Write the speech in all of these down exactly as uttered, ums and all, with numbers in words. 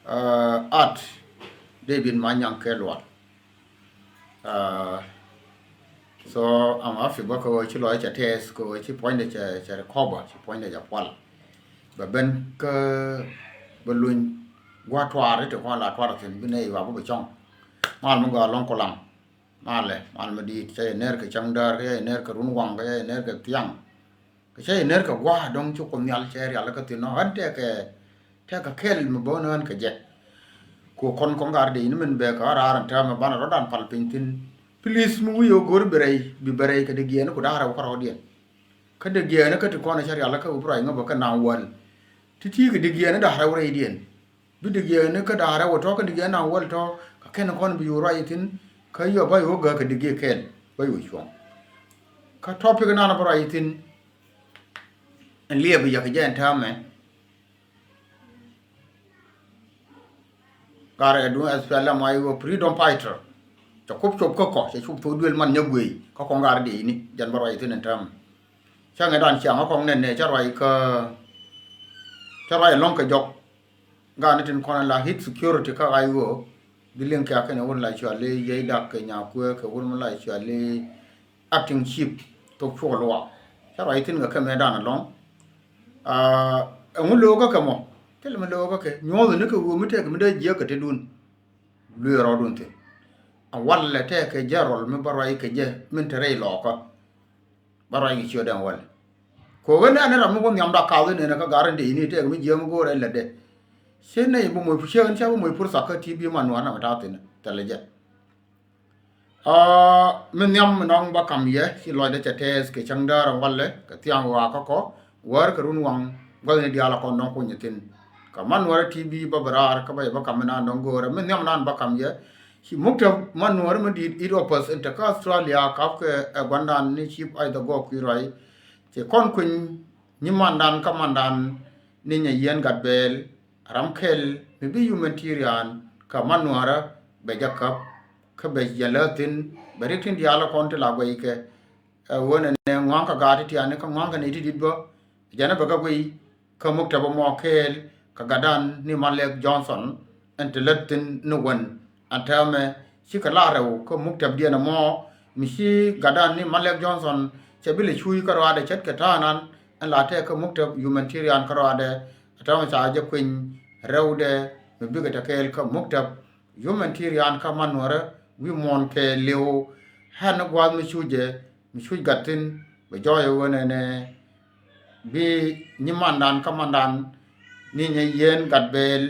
Art David Manyaŋ kɛ Lual. So I'm happy bä kɛ ɣöö ci lɔc cɛ tɛth kɛ ɣöö ci puɔ̱nydɛ cɛ cɛ recover, ci puɔ̱nydɛ cɛ pual. Bɛ ben kä bɛ luny gua̱a̱th tuaar ti kɔn la tuaar thi̱n bi nɛy wa bä bɛ cɔŋ. Mal mi gɔaa lɔŋ kulaŋ. Malɛ, mal mi di̱i̱t, cä yɛ ner kɛ cäŋ däär, cä yɛ ner kɛ run waŋ, cä yɛ ner kɛ thiaŋ. Kɛ cä yɛ ner kɛ gua̱a̱ dɔ̱ŋ ci Kuoth Nhial cɛ rial kä thi̱n nɔ, ɣän tɛkɛ, tɛkɛ kɛl mi bä ni ɣän kɛ jɛ. Ku kɔn kɔn gar dee ni min bɛ kɛ ɣän raar ɛn täämɛ banɛ rɔ̱dan pal piny thi̱n. Please mi wi̱i̱ ɣä go̱r bi rɛy, bi bɛ rɛy kɛ dee giɛɛni ku da̱a̱ rɛw kärɔɔdiɛn. Kä dee giɛɛni kä ti kɔn cä rial kä bi ruac ŋä bä kä naŋ wäl. Ti̱ti̱ kɛ dee giɛɛni da̱a̱ rɛw rɛydiɛn. Bi dee giɛɛni kä da̱a̱ rɛw tɔ̱ kä dee giɛɛni naŋ wäl tɔ̱ kä kɛn kɔn bi yu ruac thi̱n. Kä yɔ ba yu gäk kɛ dee giɛ kɛl ba yu cuɔ̱ŋ. Kä topic nan bä ruac thi̱n. Ɛn liɛp bi yɛ kɛ jɛ ɛn täämɛ. Gar ɛ duŋ S P L M I O freedom fighter. Cɛ kup cop kä kɔ, cɛ cup thok duël man nyɛ guey. Kä kɔn gar dee ini, jɛn bä ruac thi̱n ɛn täämɛ. Cä ŋɛ dan ciaŋ kä kɔn nɛn nɛ cä ruac kä, cä ruac ɛlɔ̱ŋ kɛ jɔk. Gaat ni tin kɔn la hit security kä I O. Bi liŋ kɛ kɛn wun la cuali yey dak kɛ nyakuɛ kɛ wun mi la cuali acting chief thok cuɔ luaak. Cä ruac thi̱n kɛ kɛ mɛ dan ɛlɔ̱ŋ. Ɛŋu lo̱o̱kä kɛ mɔ? Thil mi lo̱o̱kä kɛ nyuɔ̱th ni kɛ ɣöö mi tɛk mi dee jiäk kɛ te dun. Luee rɔɔdun thi̱n. A walɛ tɛk kɛ jɛ rɔl mi bä ruac kɛ jɛ min te rɛy lɔɔkä. Bä ruac kɛ ciö dɛŋ walɛ. Kɛ ɣöö ɣän ɛn ram mi wä nhiam dak kath inɛnɛ kä gar in dee ini tɛk mi jiäk mi go̱o̱rɛ lätdɛ. Ci nɛy bi moc, ci ɣän ca bi moc purtha kä ti bi man nuan na mi ta̱a̱ thi̱n thilɛ jɛ. Aa, mi nhiam mi nɔŋ bä kam yɛ, ci lɔcdä cɛ tɛɛth kɛ cäŋ däär ɛn walɛ, kɛ thiaŋ ɣɔaa kä kɔ, wäär kɛ run waŋ, gua̱thni diaal a kɔn nɔŋ kuny thi̱n. Kɛ man wäär ti bi bä bi raar, kä bä yɛ bä kam mi naan dɔ̱ŋ go̱o̱rɛ, mi nhiam naan bä kam yɛ, ci muktäb man wäär mi di̱i̱t it opus in te kä Australia, kap kɛ ɛ gua̱ndan ni cip Isaac Gɔɔk Kui̱ Ruac, ci kɔn kuny nyi mandan kä mandan ni nyɛ yiɛn gat bɛɛl, ram kɛl mi bi humanitarian kä man nuäärä bɛ jɛ käp, kä bɛ jɛ lääth thi̱n, bɛ rik tin diaal kɔn ti la guɛy kɛ. Ɛ ɣöö nɛ nɛ ŋɔa̱ŋ kɛ gaat ti tiani kä ŋɔa̱ŋ kɛ nɛy ti di̱t bä. Jɛn ɛ bɛ kɛ guɛy kä muktäb ɛmɔ kɛɛl kɛ gatdan ni Malek Johnson ɛn ti lät thi̱n ni wän. Ɛn täämɛ cikɛ la rɛw kä muktäbdiɛn ɛmɔ mi ci gatdan ni Malek Johnson cɛ bi lɛ cuuc kä rɔaadɛ ce̱tkɛ ta̱a̱ nan ɛn la tɛk kä muktäb humanitarian kä rɔaadɛ. Ɛn täämɛ ca jɛ kueny rɛwdɛ mi bikɛ te kɛɛl kä muktäb humanitarian kä man nuärä wi̱i̱ muɔ̱ɔ̱n kɛɛliw. Ɣän ni gua̱a̱th mi cuc jɛ, mi cuc gat thi̱n, bɛ jɔɔc ɛ ɣöö nɛnɛ bi nyi mandan kä mandan ni nyɛ yieen gat bɛɛl.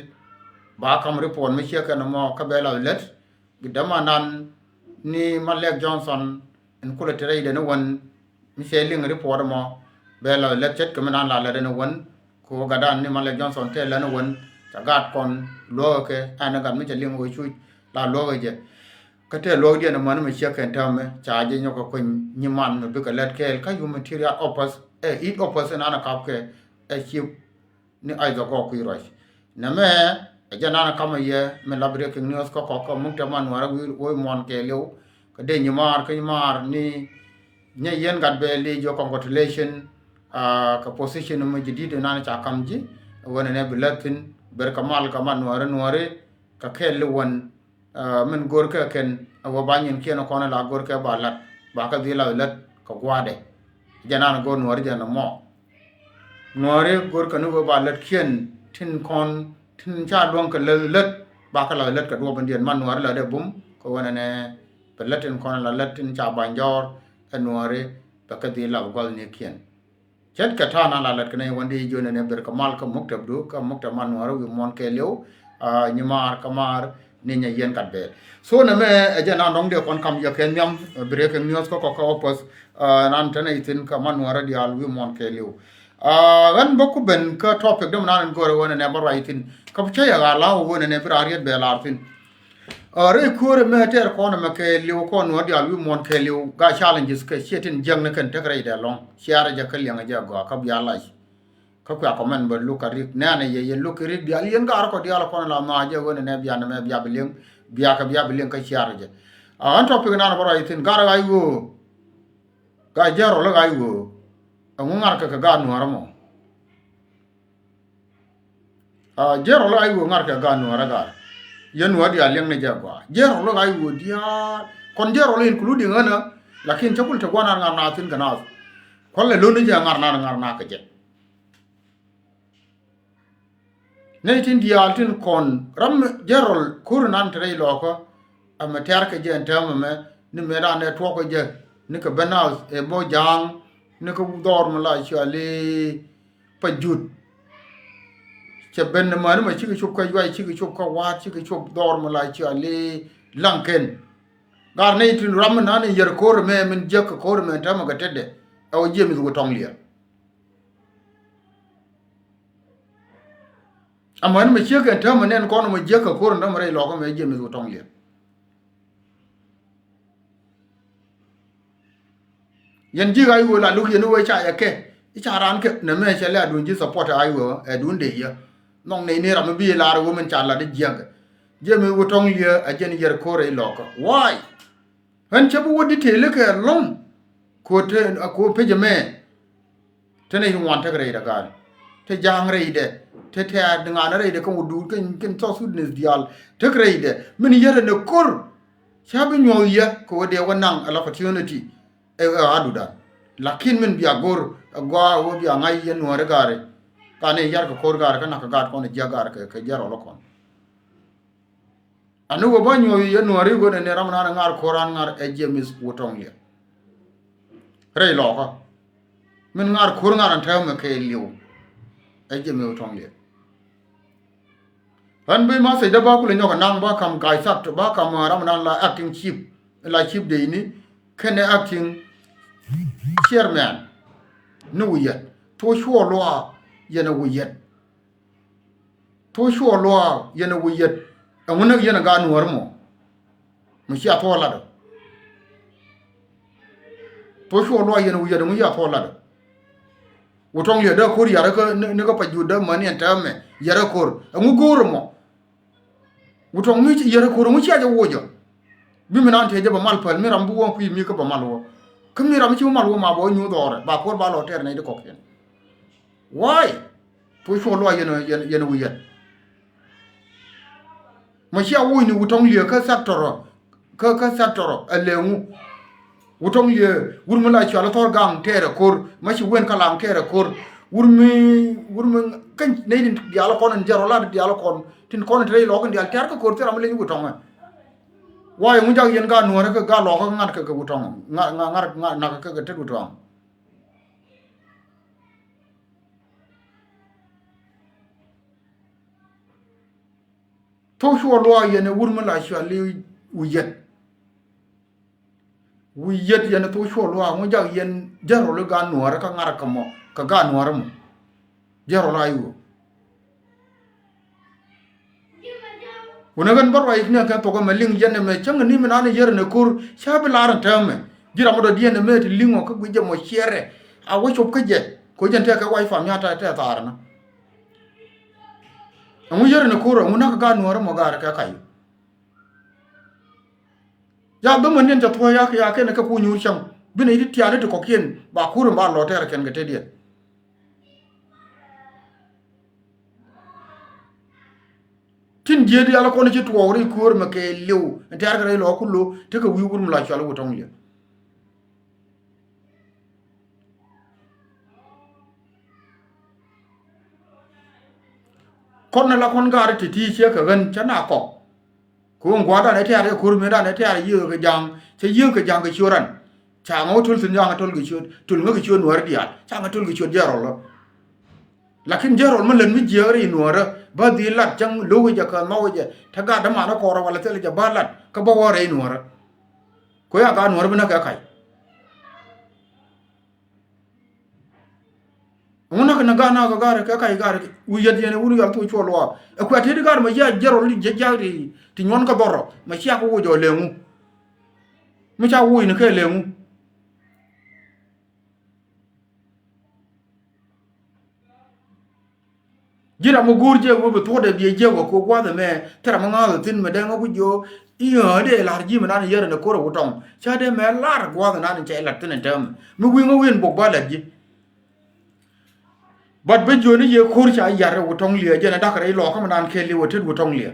Ba kam report mi ciek kɛn ɛmɔ kä bɛ la lät. Bi dämandan ni Malek Johnson in kulɛ te rɛydɛ ni wän mi cɛ liŋ report ɛmɔ bɛ la lät ce̱tkɛ mi nan la lät ni wän. Ku gatdan ni Malek Johnson tɛ lät ni wän ca gaat kɔn luɔ̱ɔ̱kɛ ɛn gat mi cɛ liŋ wä cuc la luɔ̱ɔ̱kɛ jɛ. Kä tɛ luɔ̱ɔ̱kdiɛn ɛmɔ ni mi ciek kɛn täämɛ ca jɛ nyɔk kɛ kueny nyi man mi bikɛ lät kɛɛl kä humanitarian opus ɛ it opus in an ɛ kapkɛ ɛ cip ni Isaac Gɔɔk Kui̱ Ruac. Nɛmɛ ɛ jɛn an kamɛ yɛ mi la breaking news kä kɔk kä muktäb man nuäärä wi̱i̱ muɔ̱ɔ̱n kɛɛliw. Kä dee nyimaar kä nyimaar ni nyɛ yiɛn gat bɛɛl di jiɔ congratulation. Kä position mi ji̱ di̱t nan ca kam ji̱ ɣöö nɛnɛ bi lät thi̱n ber kɛ mal kɛ man nuäärä nuäärä kɛ kɛɛl li wän. Min go̱rkɛ kɛn a wä ba nyinkiɛn kɔn la go̱rkɛ ba lat ba kɛ dhil la lät kɛ gua̱a̱dɛ. Jɛ nan go̱r nuɔri jɛ nɔmɔ. Nuɔri go̱rkɛ ni wä ba lät kiɛn tin kɔn tin ca luɔ̱ŋ kɛ lät lät ba kɛ la lät kɛ duɔp in diɛn man nuɔri la dee bum kɛ wä nɛnɛ. Bɛ lät tin kɔn la lät tin ca ba jɔɔr ɛ nuɔri bɛ kɛ dhil la gua̱th ni kiɛn. Ce̱tkɛ ta̱a̱ na la lät kɛ nɛy wän di jiön ɛn ɛ ber kɛ mal kä muktäbdu kä muktäb man nuäärä wi̱i̱ muɔ̱ɔ̱n kɛɛliw. Nyimaar kä maar ni nyɛ yiɛn gat bɛɛl. So nɛmɛ ɛ jɛn an dɔ̱ŋ dee kɔn kam yɛ kɛ nhiam breaking news kä kɔk kä opus. Nan te nɛy thi̱n kä man nuäärä diaal wi̱i̱ muɔ̱ɔ̱n kɛɛliw. Ɣän bä ku ben kä topic däm nan in go̱o̱rɛ wän ɛnɛ bä ruac thi̱n kä cä yɛ ɣa̱ la̱a̱ wä wän ɛnɛ bi raan riet bɛ la̱r thi̱n. Rɛy kuäärɛ mɛ tɛɛr kɔn ɛmɛ kɛɛliw kɔn nuɔ̱ɔ̱r diaal wi̱i̱ muɔ̱ɔ̱n kɛɛliw ga challenges kɛ ciɛ tin jiäkni kɛn tek rɛydɛ lɔ̱ŋ ciaarɛ jɛ kä liɛŋɛ jɛ gɔaa kä bia lac. Kä kuɛ comment bä luk kä rik nɛnɛ yɛ yɛ luk kä rik diaal yɛn gaar kɔ diaal kɔn la ma jɛ ɣöö nɛ bia nɛ mɛ bia bi liŋ bia kɛ bia bi liŋ kä ciaarɛ jɛ. Ɣän topic nan bä ruac thi̱n gaar ɣac ɣöö ga jɛ rɔl ɣac ɣöö ɛŋu ŋa̱rkɛ kɛ gaar nuäärä mɔ. Jiɛn rɔl i̱ ɣa̱c ɣöö ŋa̱rkɛ gaat nuäärä gaat. Yɛn nuäär diaal liɛŋni jɛ gɔaa. Jiɛn rɔl i̱ ɣa̱c ɣöö diaal. Kɔn jiɛn rɔl including ɣänä. Lakin cä kul te gua̱n an ŋa̱r naath thi̱n kɛ naath. Kualɛ lo̱n ni jɛ ŋa̱r naath ŋa̱r naath kɛ jɛ. Nɛy tin diaal tin kɔn ram jiɛn rɔl ko̱r nan te rɛy lɔɔkä. Ɛmɛ tɛ̈r kɛ jɛ ɛn täämɛ mɛ ni mëë raan ɛ tuɔɔk kɛ jɛ ni kɛ ben naath ɛ bä ja̱a̱ŋ ni kɛ dhɔr mi la cɔal i̱ Pajut. Cɛ ben ni mäni mɛ cikɛ cop kä Yuay, cikɛ cop kä Wa̱a̱t, cikɛ cop dhɔr mi la cɔal i̱ Laŋkɛn. Gaat nɛy tin ram mi nan in yɛr ko̱r ɛmɛ min jiäk kɛ ko̱r ɛmɛ täämɛ kɛ tetdɛ. Ɛ wä James Wutɔŋ Liɛr. Amäni mɛ ciek kɛn täämɛ nɛn kɔn mɛ jiäk kɛ ko̱r ɛn täämɛ rɛy lɔkä mɛ James Wutɔŋ Liɛr. Yɛn ji̱ ɣa̱c ɣöö la luk yɛn i̱ wee ca yɛ kɛ i̱ ca raan kɛ nɛmɛ cɛ lɛ adun ji̱ support ɣa̱c ɣöö ɛ dun dee yɛ. Nhɔŋ nɛy ni ram mi bi lar ɣöö min ca lat i̱ jiäkɛ. James Wutɔŋ Liɛr ɛ jɛn yɛr ko̱r rɛy lɔkä. Why? Ɣän cä bi wä detail kɛ lɔ̱ŋ. Ko̱ te ko̱ pecä mɛ. Te nɛy ti ŋuan tek rɛydɛ ga̱a̱n. Te ja̱a̱ŋ rɛydɛ. Te tɛ̈r di ŋa̱n rɛydɛ kɛn wä duut kɛn kɛn South Sudanese diaal. Tek rɛydɛ min yɛrɛ ni ko̱r. Ca bi nyuɔ̱th yɛ kɛ wä dee wä naŋ ala opportunity. Ɛ ɛ adudan. Lakin min bia go̱r ɛ gɔaa wä bia ŋa̱c yɛ nuääri ga̱a̱ri. Ka ni yar kɛ ko̱r ga̱a̱ri kä nak kɛ gaat kɔn ɛ jiäk ga̱a̱ri kɛ kɛ jiɛn rɔl kɔn. Ani wä bä nyuɔ̱th yɛ nuääri ɣöö nɛ ni ram nan ŋa̱r ko̱r an ŋa̱r ɛ James Wutɔŋ Liɛr. Rɛy lɔkä. Min ŋa̱r ko̱r ŋa̱r an täämɛ kɛ liw. Ɛ James Wutɔŋ Liɛr. Ɣän bi message dä ba kulɛ nyɔk ɛ naŋ ba kam ga̱a̱c thak ba kam ram nan la acting chief la chief dee ni kɛnɛ acting chairman ni Wuyɛt. Thok Cuɔl Luaak yɛn ɛ Wuyɛt. Thok Cuɔl Luaak yɛn ɛ Wuyɛt. Ɛŋu näk yɛn ɛ gaat nuäär mɔ? Mi cia thuɔ̱k latdä. Thok Cuɔl Luaak yɛn ɛ Wuyɛt ɛŋu cia thuɔ̱k latdä. Wutɔŋ Liɛr dee ko̱r yar kä ni kä Pajut dee mäni ɛn täämɛ yar ɛ ko̱r. Ɛŋu go̱o̱r ɛmɔ? Wutɔŋ mi yar ɛ ko̱r ɛŋu cia jɛ woc ɔ? Bi mi nan tëë jɛ bɛ mal päl mi ram bi wä kui̱ mi kä bɛ mal wä. Kä mi ram mi ci wä mal wä ma bɛ wä nyuuth ɣɔrɛ ba ko̱r ba lɔ tɛɛr nɛy di kɔ̱kiɛn. Why? Thok Cuɔl Luaak yɛn, yɛn, yɛn Wuyɛt. Ma cia woc ni Wutɔŋ Liɛr kä sector ɔ, kä, kä sector ɔ, ɛ lɛ ŋu. Wutɔŋ Liɛr, wur mi la cɔal i̱ Thɔr Gaŋ tɛɛrɛ ko̱r, ma ci wen kä Laŋ tɛɛrɛ ko̱r. Wur mi, wur mi, kä nɛy tin diaal kɔn in jiɛn rɔl la diaal kɔn, tin kɔn in te rɛy lɔk in diaal tɛɛr kä ko̱r thil ram mi leny Wutɔŋ ɛ. Why ŋu jak yɛn gaat nuäärä kä gaat lɔkä ŋa̱t kɛ kɛ Wutɔŋ, ŋa̱t, ŋa̱t, ŋa̱t, ŋa̱t, ŋa̱t kɛ kɛ tet Wutɔŋ. Thok Cuɔl Luaak yɛn ɛ wur mi la cɔal i̱ Wuyɛt. Wuyɛt yɛn ɛ Thok Cuɔl Luaak ŋu jak yɛn jiɛn rɔl i̱ gaat nuäärä kä ŋa̱t kä mɔ kä gaat nuäärä mɔ. Jiɛn rɔl a i̱ ɣöö. Wunɛ ɣän bä ruac ni kɛ thok ɛmɛ liŋ yɛn ɛmɛ cäŋ ni mi nan yɛr ɛn ɛ ko̱r ca bi lar ɛn täämɛ. Ji̱ ram mi dɔ̱diɛn ɛmɛ ti liŋ ɔ kä guic jɛ mɔ ciɛrɛ a wä cop kä jɛ. Ko̱ jɛn tɛk kɛ wac pam nya tɛk tɛk thaar ɛnɔ. Ɛŋu yɛr ɛn ɛ ko̱r ɛŋu nak gaat nuäärä mɔ gaarɛ kɛ kac. Ya dhämändiɛn cɛ thuɔ̱ɔ̱c yak ya kɛn kɛ kuny wur cäŋ bi nɛy ti tiaani ti kɔ̱kiɛn ba ko̱r ɛn ba lɔ tɛɛr kɛn kɛ tetdiɛn. Tin jiee diaal kɔn ci tuɔɔk ri kuäär mɛ kɛ liw ɛn tɛ̈r kɛ rɛy lɔ ku lo̱ tekɛ wi̱i̱ wur mi la cɔal i̱ Wutɔŋ Liɛr. Kɔn ni la kɔn gaat ti ti ciek kɛ ɣän cä na kɔk. Kɛ ɣöö gua̱a̱r dan ɛ tɛ̈r ɛ ko̱r mëë dan ɛ tɛ̈r yiëë kɛ ja̱a̱ŋ cä yiëë kɛ ja̱a̱ŋ kɛ ciöt ran. Ca ŋä wä töl thi̱n ja̱a̱ŋ töl kɛ ciöt töl ŋä kɛ ciöt nuäärä diaal ca ŋä töl kɛ ciöt jiɛn rɔl ɔ. Lakin jiɛn rɔl mi lät mi jiääk rɛy nuäärä bä dhil lat cäŋ lo̱k jɛ kɛ nhɔk jɛ te gat dämanä kɔrä wala thilɛ jɛ bä lat kä bä wä rɛy nuäärä. Kɛ ɣöö ya gat nuäärä bi näk kɛ kac. Ŋun näk kɛ nä gat na kɛ gat kɛ kac gat wi̱i̱ yɛt yɛn wun yɔal thok cuɔ luaak ɛ kuɛ tet gat mɛ jiak jiɛn rɔl jiak jiak ti nyuɔn kɛ dhɔrɔ mɛ ciak kɛ woc ɔ lɛŋu. Mi ca woc ni kɛ lɛŋu. Ji̱ ram mi go̱o̱r jiɛk wä bi thuɔ̱kdɛ biɛ jiɛk wä kɛ gua̱th ɛmɛ thil ram mi ŋa̱th ɛ thi̱n mɛ dee ŋä ku jiɔ i̱ ɣän dee la̱r ji̱ mi nan yɛr ɛn ɛ ko̱r ɛ Wutɔŋ. Ca dee mɛ la̱r gua̱th ɛnan cɛ la̱t thi̱n ɛn täämɛ mi wi̱i̱ ŋä wi̱i̱ ɛn bok ba la̱t ji̱. But bä jiöni yɛ ko̱r ca yar ɛ Wutɔŋ Liɛ jɛn ɛ dak rɛy lɔɔkä mi naan kɛɛliw ɛ tet Wutɔŋ Liɛ.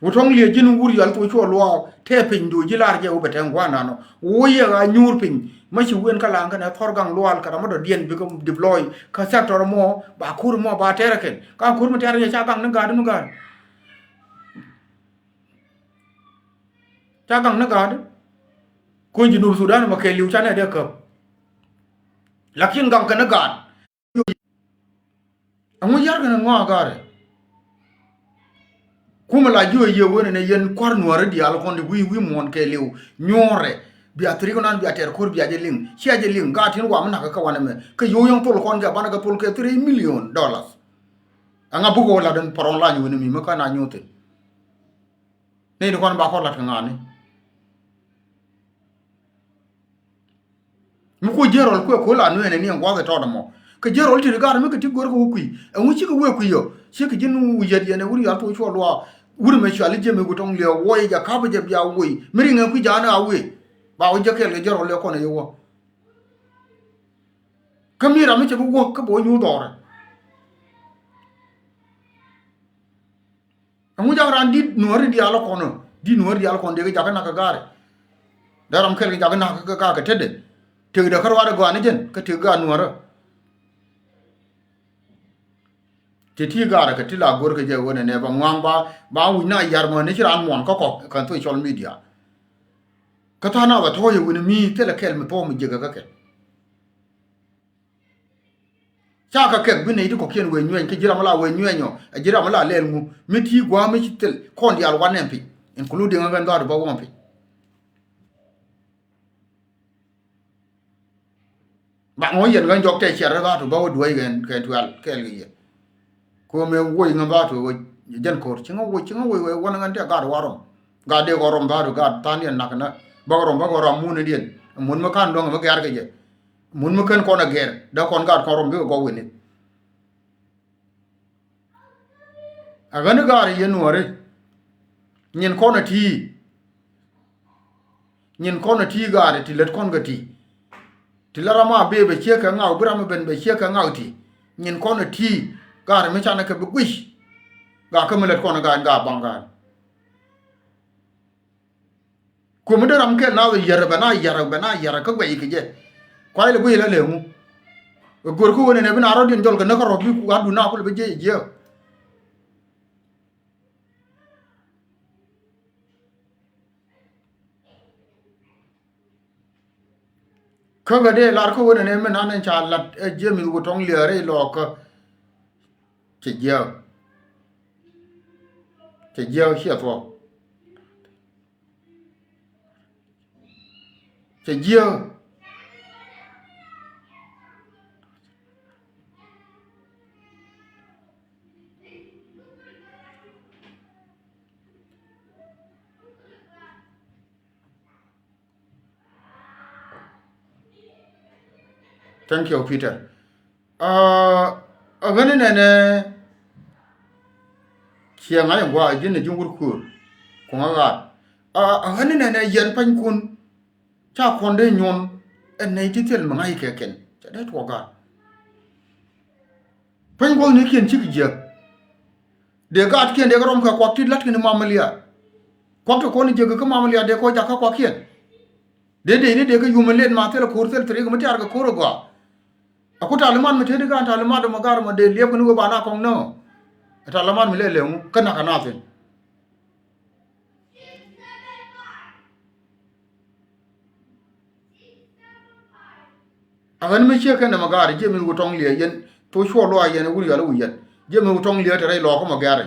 Wutɔŋ Liɛ ji̱n wur yɔal thok cuɔ luaak tɛɛ piny duuc ji̱ lar jɛ wä bɛ tɛŋ gua̱a̱r nanɔ wä yɛ ɣaa nyuur piny. Mä ci wen kä laŋ kɛnɛ thɔr gaŋ luaal kɛ ram mi dɔ̱diɛn bikɛ deploy kä sector mɔ ba ko̱r mɔ ba tɛr ɛ kɛn ka ko̱r mi tɛr ɛ jɛ ca gaŋ ni ga̱a̱di mi ga̱a̱di. Ca gaŋ ni ga̱a̱di. Kuny Junub Sudan mɛ kɛɛliw ca nɛ dee käp. Lakin gaŋ kɛ ni ga̱a̱d. Ɛŋu yar kɛn ŋɔak ga̱a̱rɛ. Kumɛ la jiö yie wen ɛn ɛ yɛn kua̱r nuäärä diaal kɔn di wi̱i̱ wi̱i̱ muɔ̱ɔ̱n kɛɛliw nyuɔ̱ɔ̱rɛ. Bia thiri kɔn an bia tɛr ko̱r bia jɛ liŋ cia jɛ liŋ ga̱a̱ tin wam nak kä wanɛ mɛ kä yo̱o̱ yɔ̱ŋ thol kɔn kɛ banɛ kɛ thol kɛ three million dollars. Ɛŋa bukɛ wä lat ɛn pɔrɔn lany wen mi mi kä na nyuɔ̱th thi̱n. Nɛy ni kɔn ba kɔn lat kɛ ŋa̱a̱ni. Mi kuɔ jiärɔl kuɛ ko̱l a nuɛɛnɛ ni ɛn gua̱th ɛ tɔt ɛmɔ. Kɛ jiärɔl ti ri ga̱r mi kɛ ti go̱r kɛ wä kui̱. Ɛŋu cikɛ wee kui̱ yɔ? Cikɛ ji̱n wi̱i̱ yɛt yɛn ɛ wur yal tuɔɔk cuɔ luaak. Wur mɛ cuali jiɛm i̱ Wutɔŋ Liɛ wuɔy jɛ ka̱pɛ jɛ bia woi. Mi riŋɛ kui̱ ja̱a̱n a wee. Ba wä jɛ kɛɛl kɛ jiärɔl ɛ kɔn ɛ yɛ wä. Kä mi ram mi cɛ bi wä kä bɛ wä nyuur dhɔrɛ. Ɛŋu jak raan di̱t nuääri diaal kɔn ɔ di̱t nuääri diaal kɔn dee kɛ jak kɛ nak kɛ gaari. Dee ram kɛl kɛ jak kɛ nak kɛ gaari kɛ tetdɛ. Tëkdɛ kä ruaadɛ gɔaa ni jɛn kä tëk gaat nuäärä. Ti ti gaari kɛ ti la go̱r kɛ jɛ wen ɛnɛ ba ŋuaŋ ba ba wi̱c na yar mɔ ni ci raan muɔn kä kɔk kɛ social media. Kä tha̱a̱ŋ nath a tɔ̱ɔ̱c ɛ wen mi thilɛ kɛl mi thuɔ̱k mi jiäkä kä kɛl. Ca kɛ kɛk bi nɛy ti kɔ̱kiɛn wee nyuɛny kä ji̱ ram la wee nyuɛny ɔ ɛ ji̱ ram la lɛl ŋu mi ti gua̱a̱ mi ci thil kɔn diaal wanɛ piny including ɣän dha̱a̱t bä wä piny. Ba ŋɔ yɛn ɣän jɔk tɛ ciɛr dha̱a̱t bä wä duäc ɣɛn kɛ tuɛl kɛɛl kɛ yɛ. Ko mɛ woi ŋä ba to jɛn kor ci ŋä woi ci ŋä woi wɛ wä ŋä tɛ gat wa rɔm. Gat de kɔ rɔm ba to gat than yɛn nak na bä rɔm bä kɔ rɔm mun diɛn mun mɛ kan dɔŋ mɛ gɛr kɛ jɛ. Mun mɛ kɛn kɔn a gɛr da kɔn gat kɔn rɔm bi kɔ gɔw wini. A ɣän gat yɛ nuɔri. Nyin kɔn a ti. Nyin kɔn a ti gat ti lät kɔn kɛ ti. Ti la ram a bee bɛ ciek kɛ ŋaw bi ram a ben bɛ ciek kɛ ŋaw ti. Nyin kɔn a ti gat mi canɛ kɛ bi guic. Gat kä mi lät kɔn a gat gat baŋ gat. Kuomi dee ram kɛl nath yɛrɛ bɛ na yɛrɛ bɛ na yɛrɛ kä guɛc kɛ jɛ. Kuay lɛ guic lɛ lɛ ŋu. Ɛ gör kä wen ɛnɛ bi na rɔ̱diɛn jɔl kɛ näk kä rɔ̱ bi kuat dun na kul bi jiɛ jiɛ. Kä kɛ dee lar kä wen ɛnɛ mi nan ɛn ca lat ɛ jiɛ mi wä tɔŋ liɛɛr i̱ lɔɔkä. Cɛ jiɛ. Cɛ jiɛ ciɛ thuɔk. Cɛ jiääk. Thank you, Peter. Aa, a ɣäni nɛnɛ ciɛ ŋa̱c in gua̱a̱ ji̱n ɛ ji̱n wur kuur kuŋä ɣaat. Aa, a ɣäni nɛnɛ yɛn panykun ca kɔn dee nyuɔn ɛn nɛy ti thil mi ŋa̱c kɛ kɛn cɛ dee tuɔɔk gaat. Pany guɔ̱thnikiɛn cikɛ jiäk. Dee gaatkiɛn dee kɛ rɔm kɛ kuak ti la̱tkɛ ni mamalia. Kuak ti kɔn jiäk kä mamalia dee kɔ jak kä kuakiɛn. Dee dee ni dee kɛ yum in let ma thil ko̱r thil thirik mi tiaar kɛ ko̱r ɛ gɔaa. A ku talimat mi tëë di kaan talimat mɔ gar mɔ dee liɛp kɛ ni wee ba na kɔŋ nä. Ɛ talimat mi lɛ lɛŋu kä nak kɛ na thin. A ɣän mi ciek kɛn nɛmɛ gaari jiɛ mi wut tɔŋ liɛ yɛn thok cuɔ luaak yɛn wut yɔl i̱ wi̱c yɛn jiɛ mi wut tɔŋ liɛ te rɛy lɔɔk kä mɔ gɛ̈rɛ.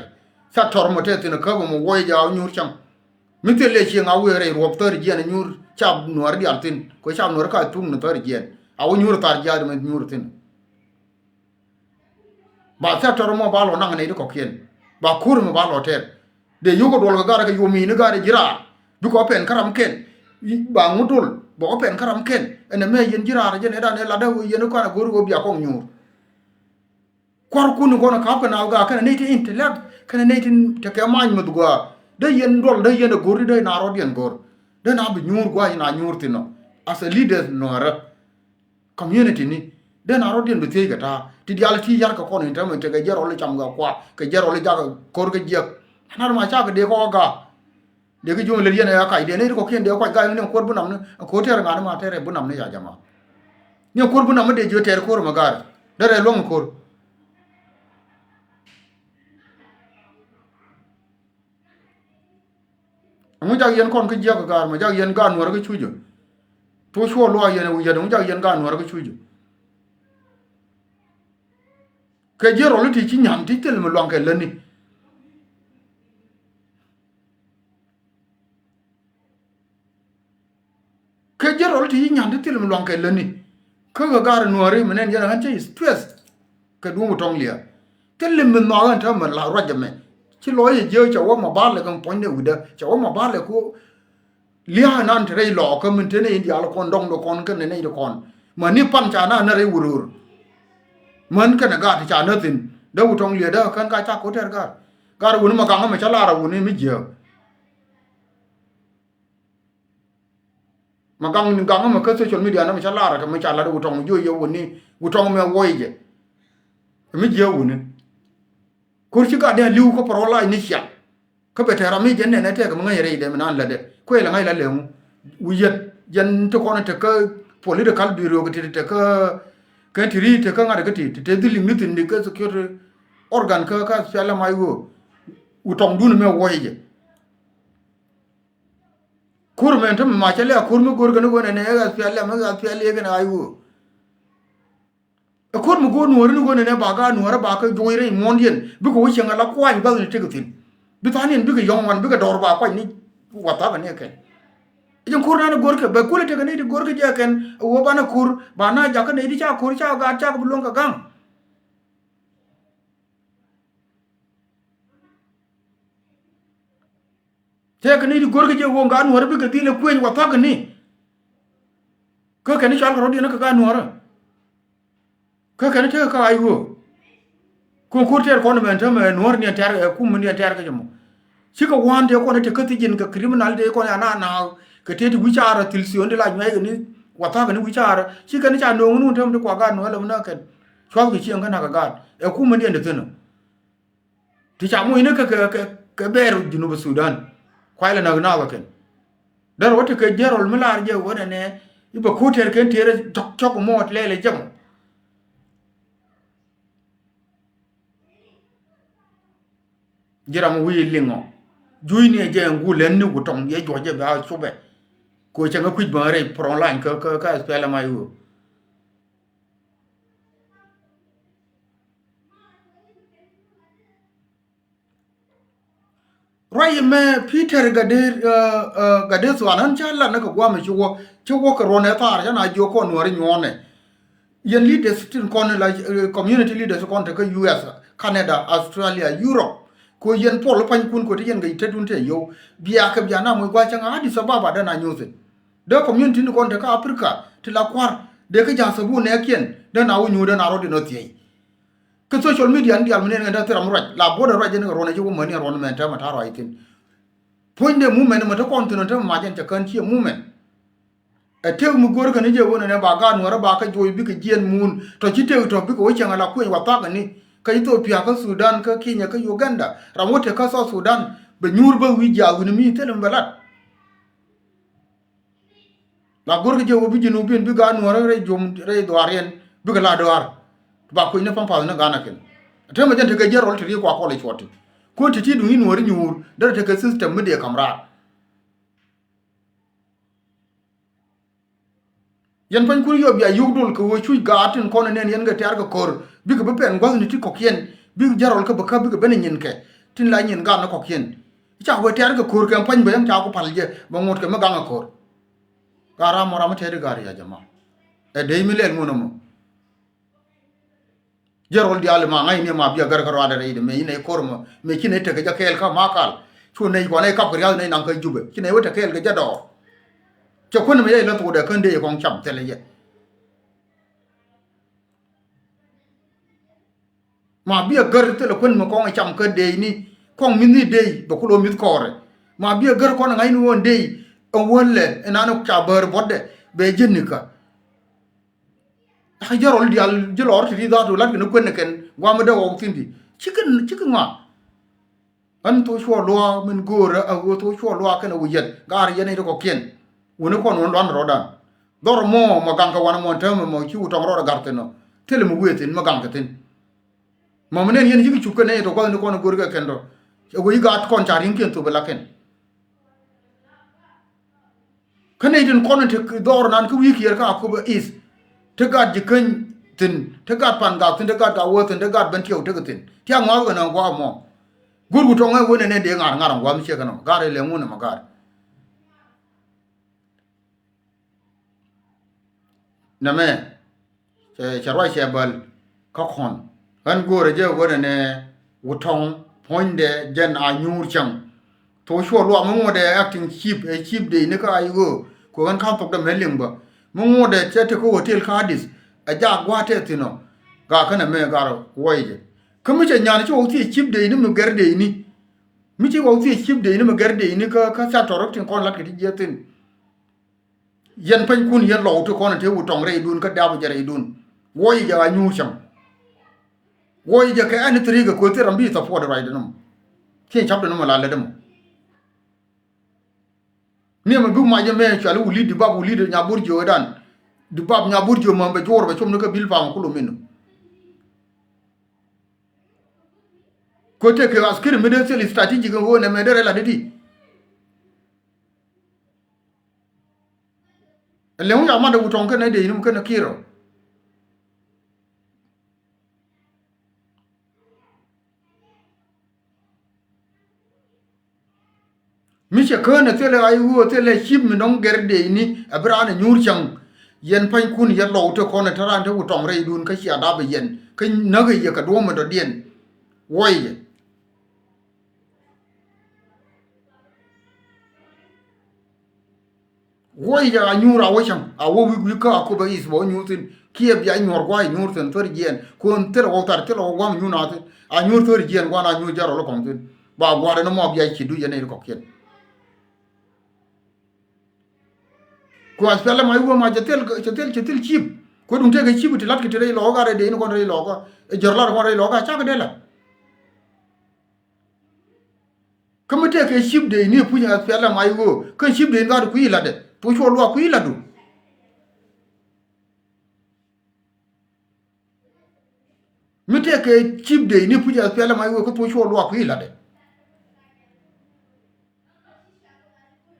Ca tɔr mɔ te thin kä mɔ wä i̱ jaw nyuur cäŋ. Mi thil lɛ cieŋ a wee rɛy ruɔp thäri jiɛn nyuur ca nuɔr dial thin kɛ ca nuɔr ka thuk ni thäri jiɛn a wä nyuur thar jiath mi nyuur thin. Ba thɛt tɔr mɔ ba lɔ naŋ nɛy ti kɔ̱kiɛn ba ko̱r mɔ ba lɔ tɛr. Dee yio̱k kɛ duɔl kɛ gat kɛ yuɔm yi̱n i̱ gat i̱ ji̱ raar bikɔ pɛn kä ram kɛn. Ba ŋut dol bɛ kɔ pɛn kä ram kɛn. Ɛn ɛmɛ yɛn ji̱ raar jɛn ɛ dan ɛ lat dee yɛn i̱ kɔn ɛ go̱r i̱ ɣöö bia kɔŋ nyuur. Kua̱rkun i̱ kɔn ɛ ka̱p kɛ naath gaa kɛn ɛ nɛy ti intellect kɛn ɛ nɛy ti tekɛ ma̱a̱ny mäth gɔaa. Dee yɛn duɔl dee yɛn ɛ go̱r i̱ dee na rɔ̱diɛn go̱r dee na bi nyuur gua̱a̱c na nyuur thi̱n ɔ. As a leaders nuɔ̱ɔ̱rä. Community ni Den a rɔ̱diɛn bi thiec kɛ ta̱a̱ ti diaal ti ya̱r kɛ kɔn in täämɛ tekɛ jiɛn rɔl i̱ cam kɛ kuak kɛ jiɛn rɔl i̱ jakä ko̱r kɛ jiäk. Ɛn a ri ma cakɛ dee kɔk a gaak. Dee kɛ juɔ̱ŋ lɛl yɛn ɛ ya kac dee nɛy ti kɔ̱kiɛn dee kuac gaak ni kuäär bi nam ni ko̱r tɛɛr ŋa̱n ma tɛɛr ɛ bi nam ni ya jama. Ni ko̱r bi nam mi dee jiö tɛɛr ko̱r mɛ gaar derɛ luäŋ ko̱r. Ɛŋu jak yɛn kɔn kä jiäk kɛ gaar mɛ jak yɛn gaat nuäärä kä cucä. Tuɔ cuɔ luaak yɛn ɛ wi̱i̱ yɛt ɛŋu jak yɛn gaat nuäärä kä cucä. Kɛ jiɛn rɔl i̱ ti ci nyan ti thil mi luaŋ kɛ lätni. Kɛ jiɛn rɔl ti ci nyan ti thil mi luaŋ kɛ lätni. Kä kɛ gaar nuääri mi nɛn yɛn ɣän cä stress. Kɛ duŋ Wutɔŋ Liɛɛr thil mi nhɔak ɣän täämɛ la ruac ɛmɛ. Ci lɔc ɛ jiääk cɛ wä ma ba̱a̱lɛ kɛ puɔ̱nydɛ wi̱cdä cɛ wä ma ba̱a̱lɛ ku. Lia̱a̱ nan te rɛy lɔɔkä min te nɛy diaal kɔn dɔŋdɛ kɔn kɛnɛ nɛy ti kɔn. Mäni pan ca na nä rɛy wurur. Män kɛnɛ gaat ti ca nä thi̱n dee Wutɔŋ Liɛɛr dee kän ka ca ko̱ tɛr gaat. Gaat wuni ma gaŋä mɛ ca lar a wuni mi jiääk. Ma gaŋ ni gaŋä mɛ kä social media nä mɛ ca lar a kɛ mɛ ca lar Wutɔŋ mi jiö yɛ wuni Wutɔŋ mɛ wuɔy jɛ. Mi jiääk wuni. Ko̱r ci gaat dee a li̱w kä pärɔ lac ni ciaŋ. Kä bɛ tɛɛr ram mi jɛn nɛnɛ tɛɛk mi ŋäc rɛy dɛ mi naan lätdɛ kuɛ lɛ ŋa̱c la lɛŋu. Wi̱i̱ yɛt jɛn ti kɔn tekɛ political bureau kɛ ti tekɛ kɛ ti ri tekɛ ŋa̱t kä ti ti te dhil iŋni thi̱n di kä security organ kä kä SPLM-IO. Wutɔŋdun mɛ wuɔc jɛ. Ko̱r mɛn te mi ma cɛ lɛ a ko̱r mi go̱r kɛn i̱ ɣöö nɛnɛ ɛ SPLM ɛ SPLA kɛn IO. Ɛ ko̱r mi go̱o̱r nuɔ̱ɔ̱ri ni ɣöö nɛnɛ ba gaat nuɔ̱ɔ̱rä ba kä juɔ̱c rɛy muɔ̱ɔ̱ndiɛn bikɛ wä cieŋ ala kua̱ny bath ni tekɛ thi̱n. Bi tha̱a̱niɛn bikɛ yɔ̱ŋ wan bikɛ dɔɔr ba kua̱ny ni wathakɛ ni ɛ kɛn. Ɛ jɛn ko̱r nan ɛ go̱rkɛ bɛ kulɛ tekɛ nɛy ti go̱rkɛ jɛ ɛ kɛn ɛ ɣöö banɛ ko̱r ba na jakä nɛy ti ca ko̱r ca gaat cakɛ bi luäŋ kɛ ga̱ŋ. Tëëkɛ ni ti go̱rkɛ jɛ wä ŋa nuɔ̱ɔ̱rä bikɛ dhil ɛ kuëny wathakɛ ni. Kä kɛn i̱ cɔalkɛ rɔ̱diɛn kä ka nuɔ̱ɔ̱rä. Kä kɛn i̱ tekɛ ka IO. Ko̱n ko̱r tɛɛr kɔn mɛn täämɛ nuɔ̱ɔ̱r ni ɛn tɛ̈r ɛ kum ni ɛn tɛ̈r kä jɛ mɔ. Cikɛ wa̱a̱n tëë kɔn i̱ te kä thi̱ji̱n kɛ criminal tëë kɔn ya na naak kɛ tëë ti wi̱caarä thil thion ti la nyuackɛ ni wathakɛ ni wi̱caarä ci kɛn i̱ ca no̱o̱ŋ ni wun täämɛ ti kua gaat nuɔ̱ɔ̱rä mɛ na kɛn cua̱thkɛ cieŋ kä na̱kɛ gaat ɛ kum ni ɛn te thi̱n ɔ. Ti ca mucni kä kɛ kɛ kɛ bɛɛr Junub Sudan. Kuay lɛ näk naath ɔ kɛn. Därɛ wä ti kɛ jiɛn rɔl mi laar jɛ wä nɛnɛ i̱ bɛ ko̱ tɛr kɛn tëërä cɔk cɔk muɔɔt lɛɛl ɛ jɛ mɔ. Ji̱ ram wi̱i̱ liŋɔ juucni ɛ jɛ ɛn guul lɛn ni Wutɔŋ yɛ juɔc jɛ bɛ a copɛ. Kɛ cɛ ŋä kui̱c bä rɛy front line kä kä kä SPLM-IO. Ruac ɛmɛ Peter Gade, ɛ, ɛ, Gade Thuan, ɣän ca lat ni kɛ gua̱a̱mɛ ci wä, ci wä kɛ ruɔ̱n ɛ thaar, ca na jiök kɔn nuɔ̱ɔ̱ri nyuɔ̱ɔ̱nɛ. Yɛn leaders tin kɔn la, ɛ, community leaders kɔn te kä U S, Canada, Australia, Europe. Kɛ yɛn puɔl pa̱nykun kɛ ti yɛn kɛ tetdun te yio̱w. Bia kɛ bia na moc gua̱a̱c cäŋ Addis Ababa dee na nyuuth thi̱n. Dee community ni kɔn te kä Africa ti la kua̱r dee kä ja̱a̱th thäbu nɛɛkiɛn dee na wä nyuur dee na rɔ̱diɛn ɔ thiec. Kä social media ni diaal mi nɛn kɛn te thil ram ruac la buɔ̱t ruac jɛn kɛ ruɔn ɛ ci wä mäni ruɔn mɛn täämɛ ta̱a̱ ruac thi̱n. Puɔ̱nydɛ movement mɛ te kɔn thi̱n ɔ täämɛ mac jɛn cɛ kään ciɛ movement. Ɛ tëk mi go̱r kɛn i̱ jɛ ɣöö nɛnɛ ba gaat nuɔ̱ɔ̱rä ba kä juɔc bikɛ jiɛn muun tɔ ci tëk tɔ bikɛ wä cieŋ ala kuëny wathakɛ ni kä Ethiopia kä Sudan kä Kenya kä Uganda ram wä te kä South Sudan bɛ nyuur bä wi̱i̱ jiaath wi̱ni mi thil mi bɛ lat. La go̱rkɛ jɛ wä bi Junubin bi gaat nuɔ̱ɔ̱rä rɛy jom rɛy dhuaariɛn bikɛ la dɔaar. Ba kuec ni pampath ni gaan akɛn. Te mɛ jɛn tekɛ jiɛn rɔl te riek kua kɔl i̱ cuɔt ti kuɔn te ti duŋ i̱ nuɔ̱ɔ̱ri nyuur derɛ tekɛ system mi dee ka̱m raar. Yɛn pa̱nykun yɔp bia yuk dol kɛ ɣöö cuc gaat tin kɔn ɛ nɛn yɛn kɛ tɛ̈r kɛ ko̱r bikɛ bi pɛn gua̱thni ti kɔ̱kiɛn bikɛ jiɛn rɔl kä bɛ käp bikɛ ben ɛ nyinkɛ tin la nyin gaat ni kɔ̱kiɛn. Ca wee tɛ̈r kɛ ko̱r kɛ pa̱ny bɛ yɛn ca ku pal jɛ bɛ ŋot kɛ mi gaŋ ɛ ko̱r. Gaa ram mɔ ram mi tɛ̈r i̱ gaa ri ya jama. Ɛ dee mi lɛl ŋun ɛmɔ. Jɛ rol diaal ma ŋa̱cni ma bia gär kä ruaadɛ rɛydɛ mëë ci nɛy ko̱r mɔ mëë ci nɛy tekɛ jɛ kɛɛl kä ma kal. Cu nɛy kɔn nɛy kap kɛ riath nɛy naŋ kä Jubɛ ci nɛy wä te kɛɛl kɛ jɛ dɔɔr. Cɛ kuän mɛ yɛ ilä thokdɛ kän dee kɔŋ cam thilɛ yɛ. Ma bia gär thilɛ kuän mɛ kɔŋ cam kä deecni kɔŋ mi̱thni deec bɛ kulo mi̱th kɔɔrɛ. Ma bia gär kɔn ŋa̱cni ɣöö deec ɛn wälɛ ɛn an ca bäär buɔtdɛ bɛ ji̱n nikä. Kä jɛ rɔl diaal ji̱ lɔr ti ri dhaat lat kɛn kuɛn kɛn guam mi dee ɣɔw thi̱n di. Cikɛ, cikɛ ŋa. Ɣän thok cuɔ luaak min go̱o̱rä a ɣöö thok cuɔ luaak kɛn a wi̱i̱ yɛt gaar yɛn i̱ ti kɔ̱kiɛn. Wuni kɔn wun luan rɔɔdan. Dhɔr mɔ mɔ gaŋ kɛ wan mɔ täämɛ mɔ ci wut tɔŋ rɔɔd a ga̱r thi̱n ɔ. Thilɛ mi wëë thi̱n mi gaŋ kɛ thi̱n. Mɔ mi nɛn yɛn cikɛ cup kɛn nɛy tɔ gua̱thni kɔn go̱o̱rkɛ kɛn tɔ. Ɛ wee i̱ gaat kɔn ca ri̱ŋkiɛn thop ɛ la kɛn. Kä nɛy tin kɔn in te dhɔr nan kä wi̱i̱ kiɛɛr kä Akobo East. Te gat ji̱ käny thi̱n, te gat pan gak thi̱n, te gat gak wee thi̱n, te gat ben tiɛw tekɛ thi̱n. Tiak ŋɔath kɛ nɔŋ gua̱a̱k mɔ. Go̱o̱rku tɔŋ ɛ wen ɛn ɛ dee ŋa̱r ŋa̱r ŋuam ciɛ kɛ nɔ. Gat ɛ lɛ ŋun ɛmɛ gat. Nɛmɛ cɛ, cɛ ruac cɛ bäl kä kɔn. Ɣän go̱o̱rä jɛ ɣöö nɛnɛ Wutɔŋ puɔ̱nydɛ jɛn a nyuur cäŋ. Thok cuɔ luaak mi ŋuɔ̱tdɛ acting chief, ɛ chief dee ni kä a i̱ ɣöö kɛ ɣän ka̱n thokdɛ mɛ liŋ bä. Mi ŋuɔ̱tdɛ cɛ tekä hotel kä Addis ɛ jaak gua̱a̱th tɛth thi̱n ɔ. Gaa känɛ mɛ gat wuɔyɛ jɛ. Kä mi cɛ nyan ci wä thiec chief dee ni mi gɛr dee ni. Mi ci wä thiec chief dee ni mi gɛr dee ni kä, kä sector tin kɔn la̱t kɛ ti jiɛth thi̱n. Yɛn pänykun yɛn lɔw ti kɔn te Wutɔŋ rɛydun kä dap jɛ rɛydun. Wuɔy jɛ a nyuur cäŋ. Wuɔy jɛ kɛ ɛn thiri kɛ kueth thil ram bi support ruacdɛ nɔmɔ. Thiec capdɛ nɔmɔ la lätdɛ mɔ. Ni ɛmɛ bi mac ɛmɛ cuali wulid di bab wulid nya bur jiö dan. Di bab nya bur jiö mɔ bɛ juɔr bɛ com ni kä bil pam kulu minu. Kueth te kɛ askiri mi dee thil strategic ɣöö nɛ mɛ dee rɛl a dee di. Ɛlɛŋu ca mat ɛ Wutɔŋ kɛnɛ dee i̱ ni mi kɛnɛ ki̱i̱r ɔ. Mi cɛ kään ɛ thilɛ a i̱ ɣöö thilɛ chief mi nɔŋ gɛr dee i̱ ni ɛ bi raan ɛ nyuur cäŋ. Yɛn pänykun yɛn lɔw te kɔn ɛ te raan te Wutɔŋ rɛydun kä cia dap ɛ yɛn kä näk ɛ yɛ kɛ duɔ̱ɔ̱m ɛ dɔ̱diɛn. Wuɔy yɛ. Wuɔy jɛ a nyuur a wä cäŋ a wä wi̱i̱ wi̱i̱ kä Akobo East bɛ wä nyuur thi̱n kiɛ bia nyuɔr gua̱a̱c nyuur thi̱n thäri jiɛɛn kun thilɛ wä thar thilɛ wä gua̱a̱m nyuur na thi̱n a nyuur thäri jiɛɛn gua̱a̱n a nyuur jɛ rɔl kɔŋ thi̱n ba gua̱a̱r ɛn mɔ bia ci duc ɛn nɛy kɔ̱kiɛn. Ku ath pialɛ ma i̱ wä ma cɛ thil cɛ thil cɛ thil cip kuɛ duŋ tëëkɛ cip ti la̱t kɛ ti rɛy lɔɔkä rɛy dee in kɔn rɛy lɔɔkä ɛ jɔr la̱t kɔn rɛy lɔɔkä cakɛ dee la̱t. Kä mi tëëkɛ cip dee ni puc ath pialɛ ma i̱ ɣöö kä cip dee ni gaat kui̱ la̱tdɛ thok cuɔ luaak kui̱ la̱tdu. Mi tëëkɛ cip dee ni puc ath pialɛ ma i̱ ɣöö kä thok cuɔ luaak kui̱ la̱tdɛ.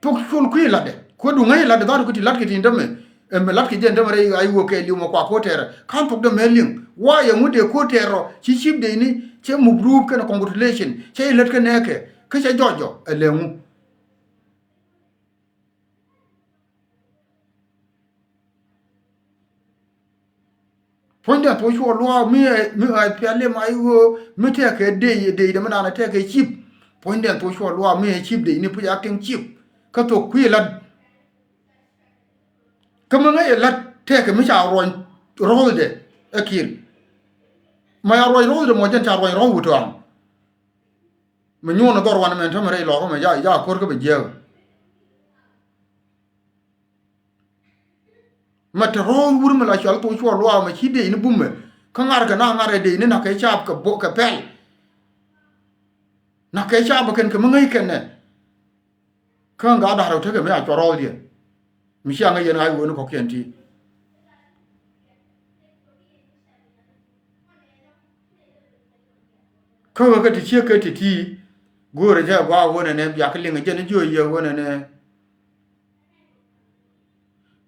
Thok cuɔl kui̱ la̱tdɛ kuɛ duŋ ŋäc la̱tdɛ dha̱a̱t kä ti la̱t kɛ tin dämɛ. Ɛmɛ la̱t kɛ jɛn dämɛ rɛy a i̱ ɣöö kɛ li̱w mɛ kua ko̱ tɛɛrɛ ka̱n thok dämɛ liŋ. Wa yɛ ŋut dee ko̱ tɛɛr rɔ ci cip dee ni cɛ muk ruup kɛnɛ congratulation cɛ ilät kä nɛɛkɛ kä cɛ jɔc jɔ ɛ lɛ ŋu. Puɔ̱nydɛ thok cuɔ luaak mi ɛ mi ɛ piali ma i̱ ɣöö mi tɛɛkɛ dec dec dɛ mi naan ɛ tɛɛkɛ cip. Puɔ̱nydɛ thok cuɔ luaak mi ɛ cip dec ni puc a tiŋ cip. Kä thok kui̱ la̱t. Kä mi ŋäc ɛ la̱t tɛɛkɛ mi ca ruɔny rɔ̱ɔ̱thdɛ ɛ ki̱i̱r. Ma ca ruɔny rɔ̱ɔ̱thdɛ mɔ jɛn ca ruɔny rɔ̱ɔ̱th wut tɔ̱a̱ŋ. Mi nyuun ɛ dhɔr wanɛ mɛn tämɛ rɛy lɔkä mɛ ja ja ko̱r kä bɛ jiääk. Mɛ te ro̱o̱c wur mi la cual thok cuɔ luaak mɛ ci dec ni bumɛ kä ŋa̱r kɛ na ŋa̱r ɛ dec ni na̱k kɛ caap kɛ bo kɛ pɛl. Na̱k kɛ caap kɛn kɛ mi ŋäc kɛn nɛ. Kä ŋa̱ da̱r ɛ tekɛ mi a cuɔ rɔɔcdiɛn mi cia ŋäc yɛn ɣa̱c wen kɔ̱kiɛn ti. Kä ɣä kä ti ciek kä ti ti go̱o̱rɛ jɛ gɔaa wen ɛnɛ biak liŋ jɛn jiö yɛ wen ɛnɛ.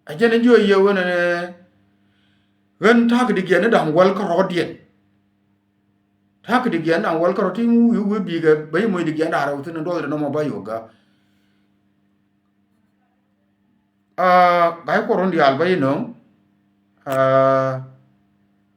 A jɛn jiö yɛ wen ɛnɛ. Ɣän ta̱a̱ kɛ di giɛn ni da̱ŋ wäl kä rɔ̱diɛn. Ta̱a̱ kɛ di giɛn da̱ŋ wäl kä rɔ̱ ti wi̱i̱ wi̱i̱ bi̱i̱ kɛ bä yi moc di giɛn da̱ŋ rɛw thi̱n ni duɔth rɛ nɔmɔ bä yo̱k gä. Aa, ga̱y kuɔr run diaal bä yi nöŋ. Aa,